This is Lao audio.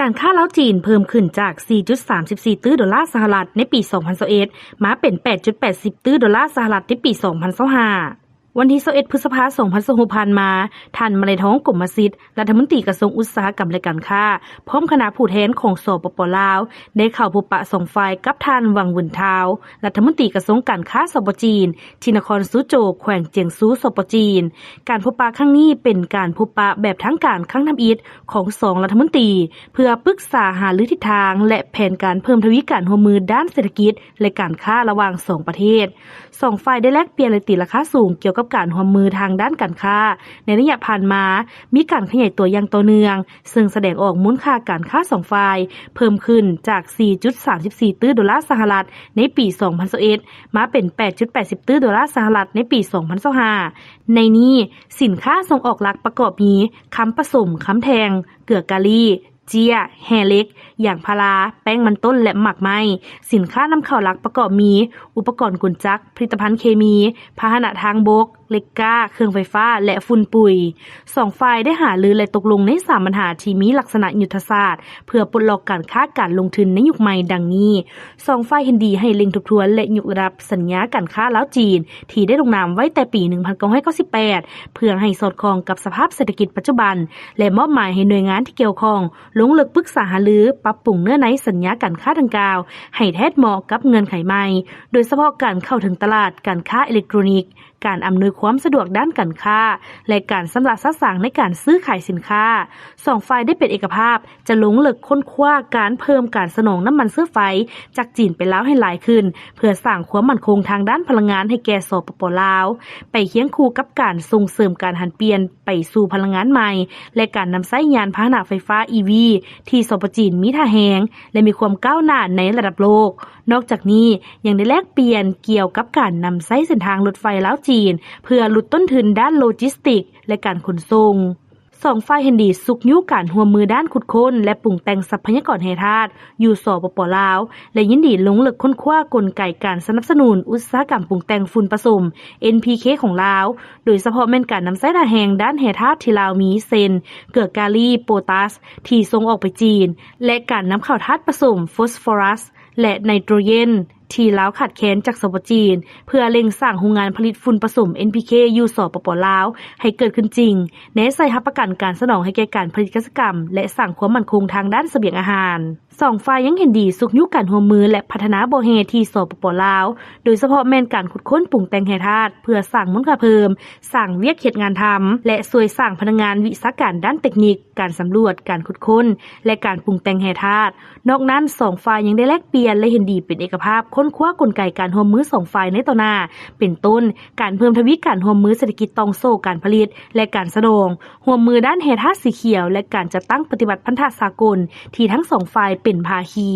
ການຄ້າລາວ-ຈີນເພີ່ມຂຶ້ນຈາກ ສີ່ຈຸດສາມສິບສີ່ຕື້ໂດລາສະຫະລັດໃນປີ ສອງພັນຊາວເອັດ ມາເປັນ ແປດຈຸດແປດສິບຕື້ໂດລາສະຫະລັດໃນປີ ສອງພັນຊາວຫ້າ. ວັນທີ ຊາວເອັດ ພຶດສະພາ ສອງພັນຊາວຫົກ ຜ່ານມາ, ທ່ານ ມະໄລທອງ ກົມມະສິດ ລັດຖະມົນຕີກະຊວງອຸດສາຫະກຳ ແລະ ການຄ້າ ພ້ອມຄະນະຜູ້ແທນຂອງ ສປປ ລາວ ໄດ້ເຂົ້າພົບປະສອງຝ່າຍກັບທ່ານ ຫວັງ ຫວືນທາວ ລັດຖະມົນຕີກະຊວງການຄ້າ ສປ ຈີນ ທີ່ນະຄອນຊູໂຈວ ແຂວງຈຽງຊູ ສປ ຈີນ. ການພົບປະຄັ້ງນີ້ເປັນການພົບປະແບບທາງການຄັ້ງທຳອິດຂອງສອງລັດຖະມົນຕີ ເພື່ອປຶກສາຫາລືທິດທາງ ແລະ ແຜນການເພີ່ມທະວີການຮ່ວມມືດ້ານເສດຖະກິດ ແລະ ການຄ້າລະຫວ່າງສອງປະເທດ. ສອງຝ່າຍໄດ້ແລກປ່ຽນ ແລະ ຕີລາຄາສູງກ່ຽວກັບການຮ່ວມມືທາງດ້ານການຄ້າ. ໃນໄລຍະຜ່ານມາ ມີການຂະຫຍາຍຕົວຢ່າງຕໍ່ເນື່ອງ, ເຊິ່ງສະແດງອອກມູນຄ່າການຄ້າສອງຝ່າຍເພີ່ມຂຶ້ນຈາກ ສີ່ຈຸດສາມສິບສີ່ຕື້ໂດລາສະຫະລັດໃນປີ ສອງພັນຊາວເອັດ ມາເປັນ ແປດຈຸດແປດສິບຕື້ໂດລາສະຫະລັດໃນປີ ສອງພັນຊາວຫ້າ. ໃນນີ້, ສິນຄ້າສົ່ງອອກຫຼັກປະກອບມີ ຄຳປະສົມ, ຄຳແທ່ງ, ເກືອກາລີ, ເຈ້ຍ, ແຮ່ເຫຼັກ, ຢາງພາລາ, ແປ້ງມັນຕົ້ນ ແລະ ໝາກໄມ້. ສິນຄ້ານຳເຂົ້າຫຼັກປະກອບມີ ອຸປະກອນກົນຈັກ, ຜະລິດຕະພັນເຄມີ, ພາຫະນະທາງບົກ, ເຫຼັກກ້າ, ເຄື່ອງໄຟຟ້າ ແລະ ຝຸ່ນປຸຍ. ສອງຝ່າຍໄດ້ຫາລື ແລະ ຕົກລົງໃນສາມບັນຫາທີ່ມີລັກສະນະຍຸດທະສາດ ເພື່ອປົດລັອກການຄ້າການລົງທຶນໃນຍຸກໃໝ່ ດັ່ງນີ້. ສອງຝ່າຍເຫັນດີໃຫ້ເລັ່ງທົບທວນ ແລະ ຍົກລະດັບສັນຍາການຄ້າລາວ-ຈີນ ທີ່ໄດ້ລົງນາມໄວ້ແຕ່ປີ ໜຶ່ງພັນເກົ້າຮ້ອຍເກົ້າສິບແປດ ເພື່ອໃຫ້ສອດຄ່ອງກັບສະພາບເສດຖະກິດປັດຈຸບັນ ແລະ ມອບໝາຍໃຫ້ໜ່ວຍງານທີ່ກ່ຽວຂ້ອງ ລົງເລິກປຶກສາຫາລື ປັບປຸງເນື້ອໃນສັນຍາການຄ້າດັ່ງກ່າວ ໃຫ້ແທດເໝາະກັບເງື່ອນໄຂໃໝ່, ໂດຍສະເພາະການເຂົ້າເຖິງຕະຫຼາດການຄ້າເອເລັກໂຕຣນິກ, ການອຳນວຍຄວາມສະດວກດ້ານການຄ້າ ແລະ ການຊຳລະສະສາງໃນການຊື້ຂາຍສິນຄ້າ. ສອງຝ່າຍໄດ້ເປັນເອກະພາບ ຈະລົງເລິກຄົ້ນຄວ້າການເພີ່ມການສະໜອງນ້ຳມັນເຊື້ອໄຟຈາກຈີນໄປລາວໃຫ້ຫຼາຍຂຶ້ນ ເພື່ອສ້າງຄວາມໝັ້ນຄົງທາງດ້ານພະລັງງານໃຫ້ແກ່ ສປປ ລາວ, ໄປຄຽງຄູ່ກັບການສົ່ງເສີມການຫັນປ່ຽນໄປສູ່ພະລັງງານໃໝ່ ແລະ ການນຳໃຊ້ຍານພາຫະນະໄຟຟ້າ ອີ ວີ ທີ່ ສປ ຈີນ ມີທ່າແຮງ ແລະ ມີຄວາມກ້າວໜ້າໃນລະດັບໂລກ. ນອກຈາກນີ້ ຍັງໄດ້ແລກປ່ຽນກ່ຽວກັບການນຳໃຊ້ເສັ້ນທາງລົດໄຟລາວ-ຈີນ ເພື່ອຫຼຸດຕົ້ນທຶນດ້ານໂລຈິສຕິກ ແລະ ການຂົນສົ່ງ. ສອງຝ່າຍເຫັນດີຊຸກຍູ້ການຮ່ວມມືດ້ານຂຸດຄົ້ນ ແລະ ປຸງແຕ່ງຊັບພະຍາກອນແຮ່ທາດຢູ່ ສປປ ລາວ ແລະ ຍິນດີລົງເລິກຄົ້ນຄວ້າກົນໄກການສະໜັບສະໜູນອຸດສາຫະກຳປຸງແຕ່ງຝຸ່ນປະສົມ ເອັນ ພີ ເຄ ຂອງລາວ, ໂດຍສະເພາະແມ່ນການນຳໃຊ້ທ່າແຮງດ້ານແຮ່ທາດທີ່ລາວມີ ເຊັ່ນ ເກືອກາລີ, ໂປຕາສ ທີ່ສົ່ງອອກໄປຈີນ ແລະ ການນຳເຂົ້າທາດປະສົມ ໂຟສຟໍຣັສ ແລະ ໄນໂຕຣເຈນ ທີ່ລາວຂາດແຄນຈາກ ສປ ຈີນ ເພື່ອເລັ່ງສ້າງໂຮງງານຜະລິດຝຸ່ນປະສົມ ເອັນ ພີ ເຄ ຢູ່ ສປປ ລາວ ໃຫ້ເກີດຂຶ້ນຈິງ, ແນໃສ່ຮັບປະກັນການສະໜອງໃຫ້ແກ່ການຜະລິດກະສິກຳ ແລະ ສ້າງຄວາມໝັ້ນຄົງທາງດ້ານສະບຽງອາຫານ. ສອງຝ່າຍຍັງເຫັນດີຊຸກຍູ້ການຮ່ວມມື ແລະ ພັດທະນາບໍ່ແຮ່ທີ່ ສປປ ລາວ, ໂດຍສະເພາະແມ່ນການຂຸດຄົ້ນປຸງແຕ່ງແຮ່ທາດ ເພື່ອສ້າງມູນຄ່າເພີ່ມ, ສ້າງວຽກເຮັດງານທຳ ແລະ ຊ່ວຍສ້າງພະນັກງານວິຊາການດ້ານເຕັກນິກ, ການສຳຫຼວດ, ການຂຸດຄົ້ນ ແລະ ການປຸງແຕ່ງແຮ່ທາດ. ນອກນັ້ນ, ສອງຝ່າຍຍັງໄດ້ແລກປ່ຽນ ແລະ ເຫັນດີເປັນເອກະພາບຄົ້ນຄວ້າກົນໄກການຮ່ວມມືສອງຝ່າຍໃນຕໍ່ໜ້າ, ເປັນຕົ້ນ ການເພີ່ມທະວີການຮ່ວມມືເສດຖະກິດຕ່ອງໂສ້ການຜະລິດ ແລະ ການສະໜອງ, ຮ່ວມມືດ້ານແຮ່ທາດສີຂຽວ ແລະ ການຈັດຕັ້ງປະຕິບັດພັນທະສາກົນທີ່ທັງສອງຝ່າຍເປັນພາຄີ.